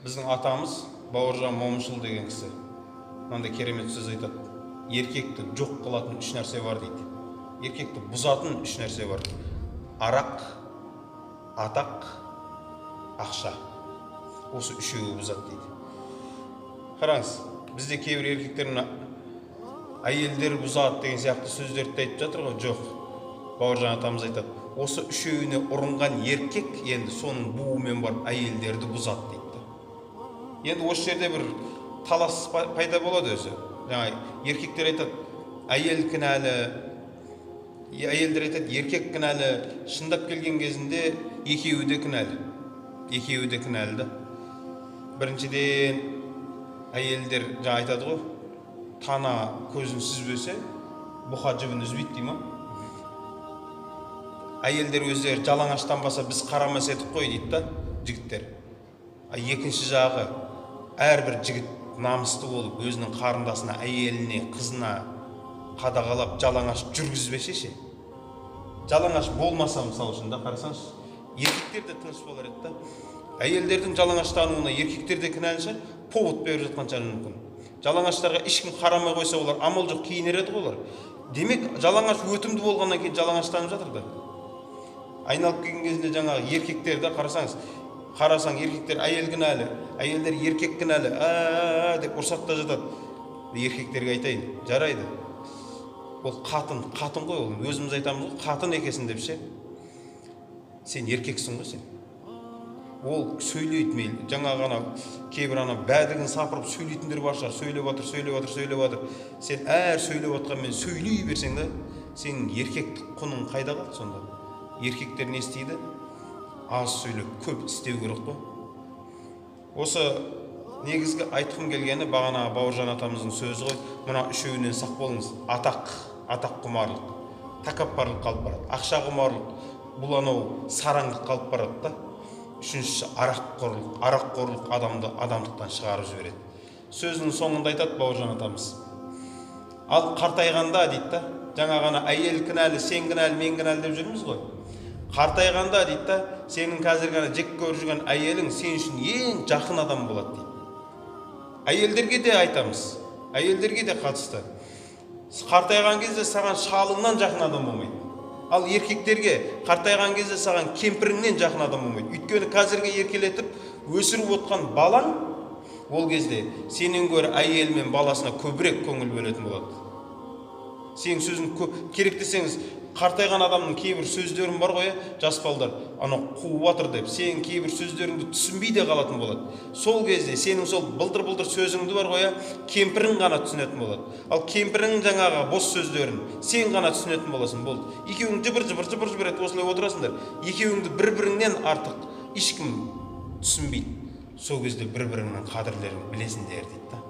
Біздің атамыз Бауыржан Момышұлы деген кісі мынандай керемет сөз айтады: еркекті жоқ қылатын үш нәрсе бар дейді, еркекті бұзатын үш нәрсе бар: арақ, атақ, ақша. Осы үшеуі бұзады дейді. Қараңыз, бізде кейбір еркектер мына әйелдер бұзады деген сияқты сөздерді де айтып жатыр ғой. Жоқ, Бауыржан атамыз айтады, осы үшеуіне ұрынған еркек енді соның буымен барып әйелдерді бұзады дейді. Енді осы жерде бір талас пайда болады өзі. Жаңа еркектер айтады, әйел кінәлі, әйелдер айтады, еркек кінәлі. Шындап келген кезінде екеуі де кінәлі, екеуі де кінәлі да. Біріншіден, әйелдер жаңа айтады ғой, тана көзін сүзбесе, бұқа жібін үзбейді дей ма. Әйелдер өздері жалаңаштанбаса, біз қарамас едік қой дейді да жігіттер. А екінші жағы, әрбір жігіт намысты болып, өзінің қарындасына, әйеліне, қызына қадағалап, жалаңаш жүргізбесе ше, жалаңаш болмаса, мысалы үшін да, қарасаңызшы, еркектер де тыныш болар еді да. Әйелдердің жалаңаштануына еркектер де кінәлі шығар, повод беріп жатқан шығар мүмкін. Жалаңаштарға ешкім қарамай қойса, олар амал жоқ киінер еді ғой олар. Демек, жалаңаш өтімді болғаннан кейін жалаңаштанып жатыр да. Айналып келген кезінде жаңағы еркектер де, қарасаңыз, қарасаң, еркектер әйел кінәлі, әйелдер еркек кінәлі ә деп ұрсады да жатады. Еркектерге айтайын, жарайды, ол қатын қатын ғой, ол өзіміз айтамыз ғой, қатын екенсің деп ше. Сен еркексің ғой сен. Ол сөйлейді мейлі, жаңағы ана кейбір ана бәдігін сапырып сөйлейтіндер бар шығар, сөйлеп жатыр, сөйлеп жатыр, сөйлеп жатыр. Сен әр сөйлеп жатқанмен сөйлей берсең да, сенің еркектік құның қайда қалды сонда? Еркектер не істейді? Аз сөйлеп, көп істеу керек қой. Осы негізгі айтқым келгені бағана Бауыржан атамыздың сөзі ғой. Мына үшеуінен сақ болыңыз: атақ, атақ құмарлық тәкаппарлыққа алып барады, ақша құмарлық бұл анау сараңдыққа алып барады да, үшіншісі араққорлық. Араққорлық адамды адамдықтан шығарып жібереді. Сөзінің соңында айтады Бауыржан атамыз: ал қартайғанда дейді да, жаңа ғана әйел кінәлі, сен кінәлі, мен кінәлі деп жүрміз ғой. Қартайғанда дейді да, сенің қазіргі ана жек көріп жүрген әйелің сен үшін ең жақын адам болады дейді. Әйелдерге де айтамыз, әйелдерге де қатысты: қартайған кезде саған шалыңнан жақын адам болмайды. Ал еркектерге: қартайған кезде саған кемпіріңнен жақын адам болмайды. Өйткені қазіргі еркелетіп өсіріп отқан балаң ол кезде сенен гөрі әйелі мен баласына көбірек көңіл бөлетін болады. Сенің сөзің керек десеңіз, қартайған адамның кейбір сөздерін бар ғой, иә, жас балдар анау қуып жатыр деп, сенің кейбір сөздеріңді түсінбей де қалатын болады. Сол кезде сенің сол былдыр былдыр сөзіңді бар ғой, иә, кемпірің ғана түсінетін болады. Ал кемпірің жаңағы бос сөздерін сен ғана түсінетін боласың. Болды, екеуің жыбыр жыбыр жыбыр жыбыр етіп осылай отырасыңдар. Екеуіңді бір біріңнен артық ешкім түсінбейді. Сол кезде бір біріңнің қадірлерін білесіңдер дейді да.